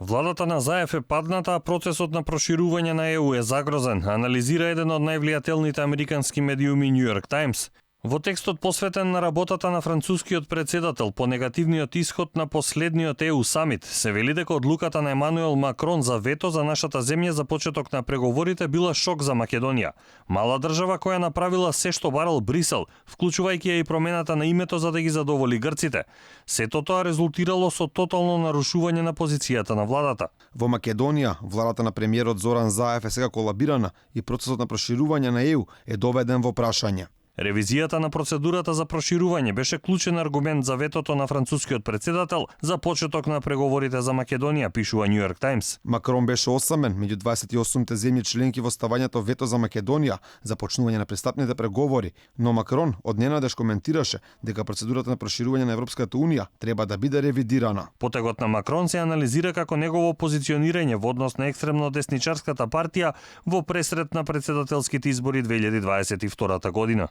Владата на Заев е падната, а процесот на проширување на ЕУ е загрозен, анализира еден од највлијателните американски медиуми Нью Йорк Таймс. Во текстот посветен на работата на францускиот председател по негативниот исход на последниот ЕУ самит, се вели дека одлуката на Емануел Макрон за вето за нашата земја за почеток на преговорите била шок за Македонија. Мала држава која направила се што барал Брисел, вклучувајќи ја и промената на името за да ги задоволи грците. Сето тоа резултирало со тотално нарушување на позицијата на владата. Во Македонија, владата на премиерот Зоран Заев е сега колабирана и процесот на проширување на ЕУ е доведен во прашање. Ревизијата на процедурата за проширување беше клучен аргумент за ветото на францускиот председател за почеток на преговорите за Македонија, пишува Нью Йорк Таймс. Макрон беше осамен меѓу 28-те земји членки во ставањето вето за Македонија за почнување на пристапните преговори, но Макрон одненадеж коментираше дека процедурата на проширување на Европската унија треба да биде ревидирана. Потегот на Макрон се анализира како негово позиционирање во однос на екстремно десничарската партија во пресрет на председателските избори 2022 година.